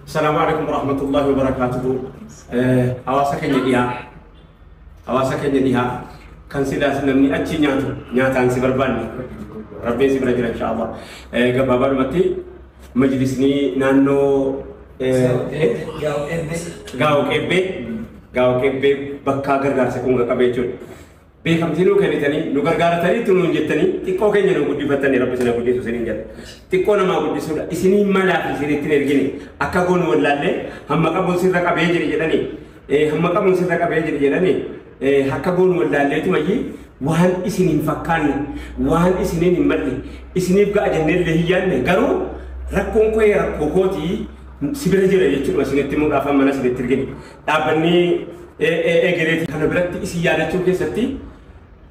Assalaamu alaikum warahmatullahi wabarakatuhu. Hawaasa keenya dhiyaa. Hawaasa keenya dhiyaa. Kan sidaas namni achi nyaatu nyaataan si barbaanne. Rabbiin si bira jira insha Allah. Gabaabaadhumatti majlisni naannoo Gaa'o Qeebbee Gaa'o Qeebbee bakkaa gargaarsa kun qaqqabe jechuudha. Beekamtii nuu kennitanii nu gargaaratanii nuun jettanii xiqqoo keenya nu guddifattanii Rabbi isin guddisu isiniin jedha. Xiqqoo namaa guddisuudha. Isinii malaa fi isinitti hin ergine akka goonu wallaallee hamma qabuun sirra qabee jire jedhanii, hamma qabuun sirra qabee jire jedhanii, akka goonu wallaalleetu mayyii waan isin hin fakkaanne, waan isiniin hin malle isiniif ga'a jennee hin yaadne, garuu rakkoon koo rakkoo kootii si bira jira jechuudha isinitti himuudhaaf mana isinitti ergine. Dhaabbanni egereetii kana biratti isin yaadachuu keessatti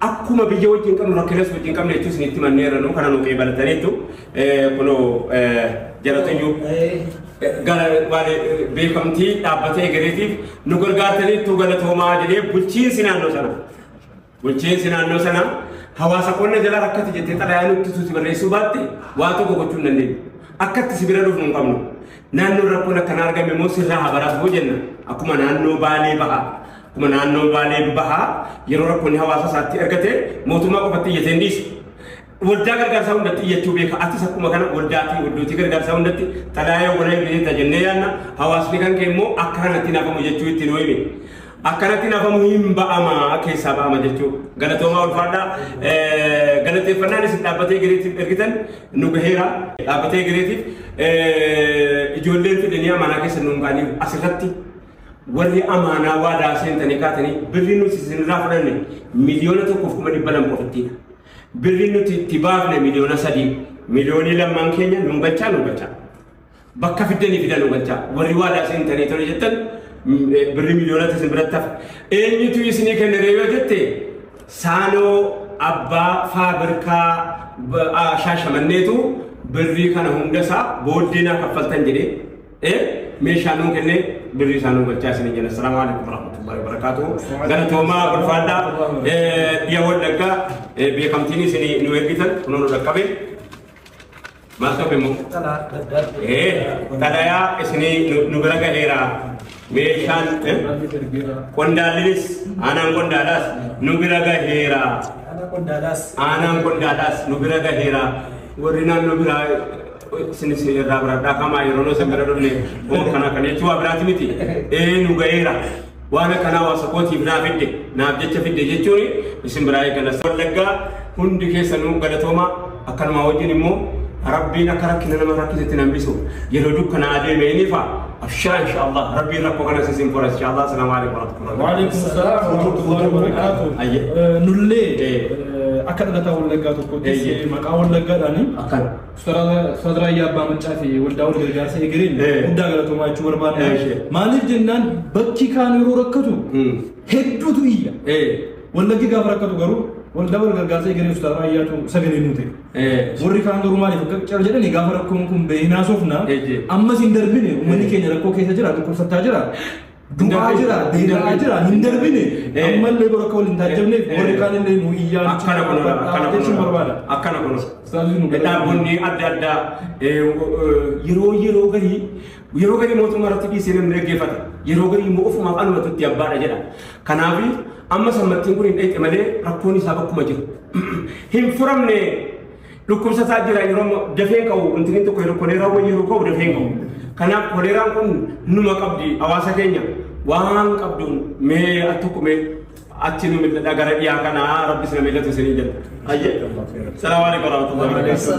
akkuma biyya wajjin qabnu rakkinas wajjin qabne jechuun isinitti manneerra nu kana nu qeebalataniitu kunoo jaratuyyuu gara waan beekamtii dhaabbata egereetiif nu gargaartaniittu galatoomaa jedhee bulchiinsi naannoo sana. Bulchiinsi naannoo sana hawaasa qonna jala rakkate jettee xalayaa nutti tuuti barreessuu baatte waa tokko gochuu hin dandeenyu. Akkatti si bira dhufnu hin qabnu. Naannoon rakkoon akkanaa argame immoo sirraa haa baraatu jenna. Akkuma naannoo Baalee bahaa. Akkuma naannoo Baalee bahaa yeroo rakkoonni hawaasa isaatti argate mootummaa qofatti iyyatee hin dhiisu. Waldaa gargaarsaa hundatti iyyachuu beeka. Atis akkuma kana waldaatii waldootii gargaarsaa hundatti xalayaa wal ergiteetta jennee yaadna. Hawaasni kan kee immoo akka kanatti nafamu jechuu itti nu hime. Akkanatti nafamu hin ba'ama keessaa ba'ama jechuu. Galatoomaa, ulfaadhaa. Galateeffannaan isin dhaabbatee egereetiif ergitan nu gaheera. Dhaabbatee egereetiif ijoolleen fidanii amaanaa keessa nuun kaaniif asirratti warri amaanaa waadaa seentanii kaatanii birri nuti isinirraa fudhanne 1,200,000 qofittiidha. Birri nuti itti baafne 3 miliyoona. Miliyoonii 2n keenya nuun galchaa, nuun galchaa. Bakka fiddanii fidan nuun galchaa. Warri waadaa seentanii tole jettan birri miliyoonatti isin biratti hafa. Eenyutu isinii kenne yoo jette, Saanoo abbaa faabirkaa Shaashamanneetu birrii kana hundasaa booddee naa kaffaltan jedhee meeshaa nuun kennee birrii isaa nuun galchaa isinii jenna. Assalaamu alaikum warahmatullahi wabarakatuh. Galatoomaa, ulfaadhaa. Dhiya Wallaggaa beekamtiin isinii nu ergitan kunoo nu dhaqqabe. Maal qabe immoo? Xalayaa isinii nu bira gaheera. Meeshaan qondaallinis aanaan qondaalaas nu bira gaheera. Aanaan qondaalaas nu bira gaheera. Warri naannoo biraa isinis irraa biradhaa kamaa yeroo nu isin bira dhufne kana kana jechuu waa biraati miti. Nu gaheera. Waan akkanaa hawaasa kootiif naaf fidde, naaf jecha fidde jechuun isin biraa eegala. Wallaggaa hundi keessanuu galatoomaa. Akkanumaa wajjin immoo Rabbiin akka rakkina nama rakkisetti nan bisu yeroo dukkana adeeme inni fa abshira insha Allah Rabbiin rakkoo kana isin fura insha Allah. Assalaamu alaikum warahmatullahi. Waalaikum salaam warahmatullahi wabarakatuh. Nullee akka dhalataa Wallaggaa tokkottis maqaa Wallaggaadhaani akkana Ustaaz Raayyaa Abbaa Maccaa fi waldaa wal gargaarsa egereen guddaa galatoomaa jechuu barbaadna. Maaliif jennaan, bakki kaan yeroo rakkatu hedduutu iyya. Wallaggi gaafa rakkatu garuu waldaa wal gargaarsa egeree Ustaaz Raayyaatu sagalee nuu ta'e. Warri kaan garuu maaliif akka cal jedhani gaafa rakkoon kun bahee naasofna ammas hin darbine. Uummanni keenya rakkoo keessa jira, dhukkubsattaa jira. Du'aa jira, beela'aa jira, hin darbine. Ammallee bara akka wal hin taajjabneef warri kaan illee nu iyyaa Akkana kun, akkana jechuun kun, barbaada. Akkana kun. Ustaazi nu Dhaabonni adda addaa yeroo garii mootummaa irratti dhiisee namni dhaggeeffata. Yeroo garii immoo ofumaaf anumatu itti abbaadha jedha. Kanaaf amma sammattiin kun hin dheeyxe malee rakkoon isaa bakkuma jiru. Hin furamne, dhukkubsataa jira. Yeroo dafeen qabu intiniin tokko yeroo koleeraa wayii yeroo qabu dafeen qabu. Kanaaf koleeraan kun numa qabdi. Hawaasa keenya waan qabduun mee al tokko mee achi nu mil'adha gara dhiyaa kanaa. Rabbi sina mil'atu isinii jedha. Ayyee. Salaamu alaikum warahmatullahi wabarakatuh.